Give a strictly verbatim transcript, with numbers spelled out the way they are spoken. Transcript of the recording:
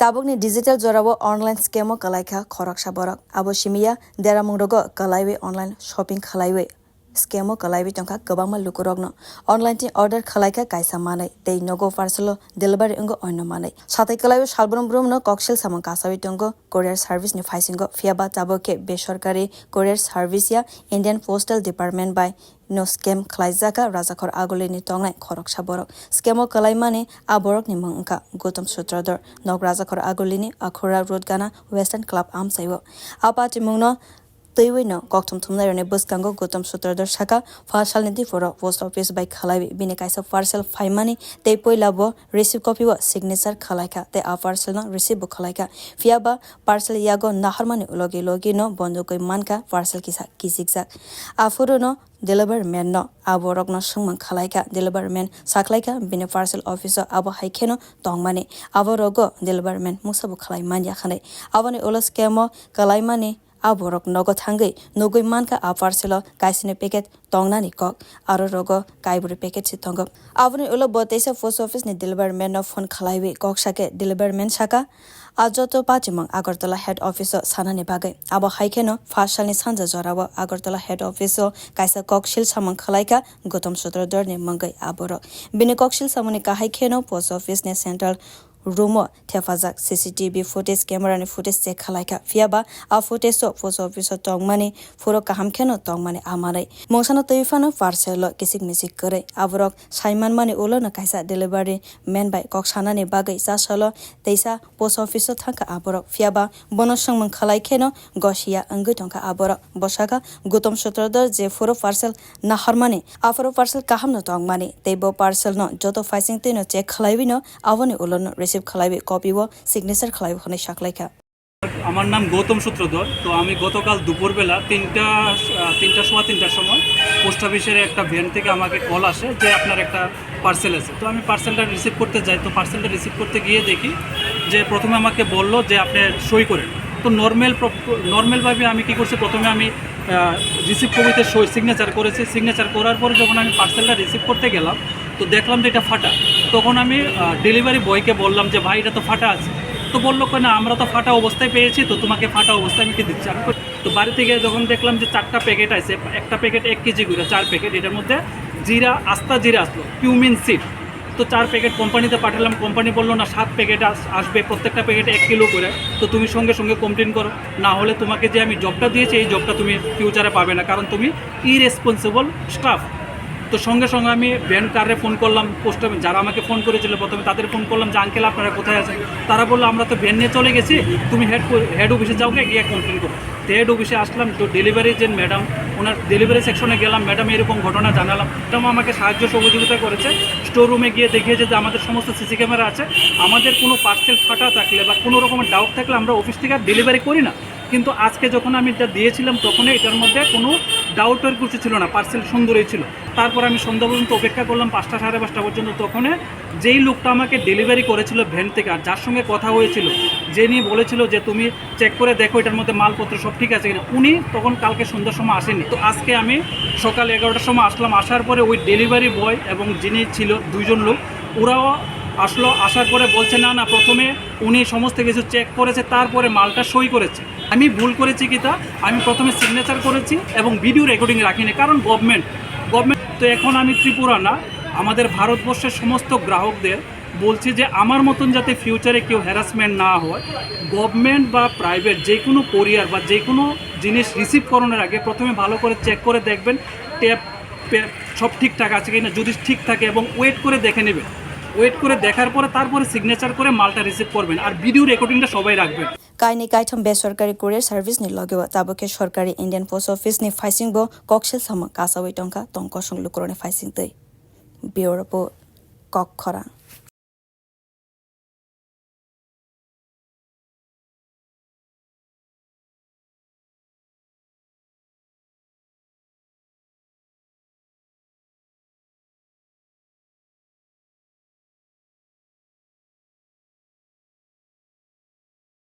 Tabukni digital jorao online scam o kwlaikha khoroksa borok. Abo simiya deramung rogo kwlaiwi online shopping khwlaiwi scam o kwlaiwi tongkha kwbangma lukurokno. Online twi order khwlaikha kaisa manwi tei nogo parcel o delivery wngo onno manwi. Satai kwlaiwi salbrum brumno koksil samung kasawi tongo courier service ni phaisingo, phiyaba tabuk khe besorkari courier service ya Indian Postal Department bai no scam khwlaijak kha Rajakhor Agulini tongnai khoroksa borok. Scam o kwlaimani a borokni mung wngkha Gautam Sutradhar, nok Rajakhor Agulini Akhura Road gana Western Club amchaio. A patimungno twiwi no kokthum thumnairokni bwskango Gautam Sutradhar sakha, pha salni diphuru post office bai khwlaiwi bini kaisa parcel phaimani tei puila bo receive copy o signature khwlaikha tei a parcel no receive bo khwlaikha. Phiyaba parcel yago naharmani logi logi no bondogwi mankha parcel kisa kichikjak. Aphuru no delivery man no a borokno swngmung khwlaikha, delivery man sakhlaikha bini parcel office o abo hai kheno tongmani, abo rogo delivery man mungsa bo khwlai manya hwnwi. Aboni ulo scam o kwlaimani a borok nogo thangwi nugwi mankha a parcel o kaisini packet tongnani kok, aro rogo kaibrwi packet se tongo. Aboni ulo bo teisa post office ni delivery man no phone khwlaiwi kok sakhe delivery man sakha, a joto patimung Agartala head office o sanani bagwi. Abo hai kheno pha salni sanja jorao Agartala head office o kaisa koksil samung khwlaikha Gautam Sutradhar ni mungwi a borok. Bini koksil samungni kahai kheno post office ni central room o thepajak C C T V footage camera ni footage check khwlaikha. Phiyaba a footage o post office o tongmani phuru kaham kheno tongmani a manwi. Mungsano twi phano parcel o kichik michik kwrwi. Aborok sai manmani ulo no kaisa delivery man bai kok sanani bagwi chasalo teisa post office o thangkha aborok. Phiyaba bono swngmung khwlai kheno gosiya wngwi tongkha aborok. Bo sakha Gautam Sutradhar je phuru parcel naharmani, aphuru parcel kaham no tongmani, tei bo parcel no joto phaising twi no check khwlaiwi no aboni ulo no receive khwlaiwi copy o signature khwlaiwi hwnwi saklaikha. আমার নাম গৌতম সূত্রধর। তো আমি গতকাল দুপুরবেলা তিনটা, আহ, তিনটা, সোয়া তিনটার সময় পোস্ট অফিসের একটা ভ্যান থেকে আমাকে কল আসে যে আপনার একটা পার্সেল আছে। তো আমি পার্সেলটা রিসিভ করতে যাই। তো পার্সেলটা রিসিভ করতে গিয়ে দেখি যে প্রথমে আমাকে বলল যে আপনি সই করেন। তো নর্মাল প্র-, নর্মালভাবে আমি কী করছি, প্রথমে আমি, আহ, রিসিভ কপিতে সই, সিগনেচার করেছি। সিগনেচার করার পরে যখন আমি পার্সেলটা রিসিভ করতে গেলাম, তো দেখলাম যে এটা ফাটা। তখন আমি, আহ, ডেলিভারি বয়কে বললাম যে, "ভাই, এটা তো ফাটা আছে।" তো বললো, "কই না, আমরা তো ফাটা অবস্থায় পেয়েছি, তো তোমাকে ফাটা অবস্থায় আমি কি দিচ্ছি?" আমি কই, তো বাড়িতে গিয়ে যখন দেখলাম যে চারটা প্যাকেট আছে, একটা প্যাকেট এক কেজি করে, চার প্যাকেট, এটার মধ্যে জিরা, আস্তা জিরা আসলো, কিউমিন সিড। তো চার প্যাকেট কোম্পানিতে পাঠালাম, কোম্পানি বললো, "না, সাত প্যাকেট আস-, আসবে, প্রত্যেকটা প্যাকেটে এক কিলো করে, তো তুমি সঙ্গে সঙ্গে কমপ্লেন করো, না হলে তোমাকে যে আমি জবটা দিয়েছি, এই জবটা তুমি ফিউচারে পাবে না, কারণ তুমি ইরেসপন্সিবল স্টাফ।" তো সঙ্গে সঙ্গে আমি ভ্যান কারে ফোন করলাম, পোস্ট অফিস যারা আমাকে ফোন করেছিল প্রথমে, তাদের ফোন করলাম যে, "আঙ্কেল, আপনারা কোথায় আছেন?" তারা বললো, "আমরা তো ভ্যান নিয়ে চলে গেছি, তুমি হেড কো-, হেড অফিসে যাও, গিয়ে কমপ্লেন করো।" তো হেড অফিসে আসলাম, তো ডেলিভারি যে ম্যাডাম, ওনার ডেলিভারি সেকশনে গেলাম, ম্যাডাম এরকম ঘটনা জানালাম, ম্যাডাম আমাকে সাহায্য সহযোগিতা করেছে। স্টোর রুমে গিয়ে দেখিয়েছে যে আমাদের সমস্ত সিসি ক্যামেরা আছে, আমাদের কোনো পার্সেল ফাটা থাকলে বা কোনো রকমের ডাউট থাকলে আমরা অফিস থেকে আর ডেলিভারি করি না। কিন্তু আজকে যখন আমি এটা দিয়েছিলাম, তখনই এটার মধ্যে কোনো ডাউটের কিছু ছিল না, পার্সেল সুন্দরই ছিল। তারপর আমি সন্ধ্যা পর্যন্ত অপেক্ষা করলাম, পাঁচটা, সাড়ে পাঁচটা পর্যন্ত। তখনই যেই লোকটা আমাকে ডেলিভারি করেছিল ভ্যান থেকে, আর যার সঙ্গে কথা হয়েছিল, যিনি বলেছিল যে, "তুমি চেক করে দেখো এটার মধ্যে মালপত্র সব ঠিক আছে কিনা", উনি তখন কালকে সন্ধ্যার সময় আসেনি। তো আজকে আমি সকাল এগারোটার সময় আসলাম, আসার পরে ওই ডেলিভারি বয় এবং যিনি ছিল, দুইজন লোক, ওরাও আসলো। আসার পরে বলছে, "না, না, প্রথমে উনি সমস্ত কিছু চেক করেছে, তারপরে মালটা সই করেছে।" আমি ভুল করেছি কিতা, আমি প্রথমে সিগনেচার করেছি এবং ভিডিও রেকর্ডিং রাখিনি, কারণ গভর্নমেন্ট, গভর্নমেন্ট তো এখন আমি ত্রিপুরা না, আমাদের ভারতবর্ষের সমস্ত গ্রাহকদের বলছি যে আমার মতন যাতে ফিউচারে কেউ হ্যারাসমেন্ট না হয়, গভর্নমেন্ট বা প্রাইভেট যে কোনো কোরিয়ার বা যে কোনো জিনিস রিসিভ করানোর আগে প্রথমে ভালো করে চেক করে দেখবেন, ট্যাপ পে-, সব ঠিকঠাক আছে কিনা। যদি ঠিক থাকে এবং ওয়েট করে দেখে নেবেন, ওয়েট করে দেখার পরে তারপরে সিগনেচার করে মালটা রিসিভ করবেন, আর ভিডিও রেকর্ডিংটা সবাই রাখবেন। Kaini kaitham besorkari courier service ni logi o tabuk khe sorkari Indian Post Office ni phaising bo koksil samung kasawi tongkha tong kosong lukurokni phaising twi. Bureau report, Kokkhorang.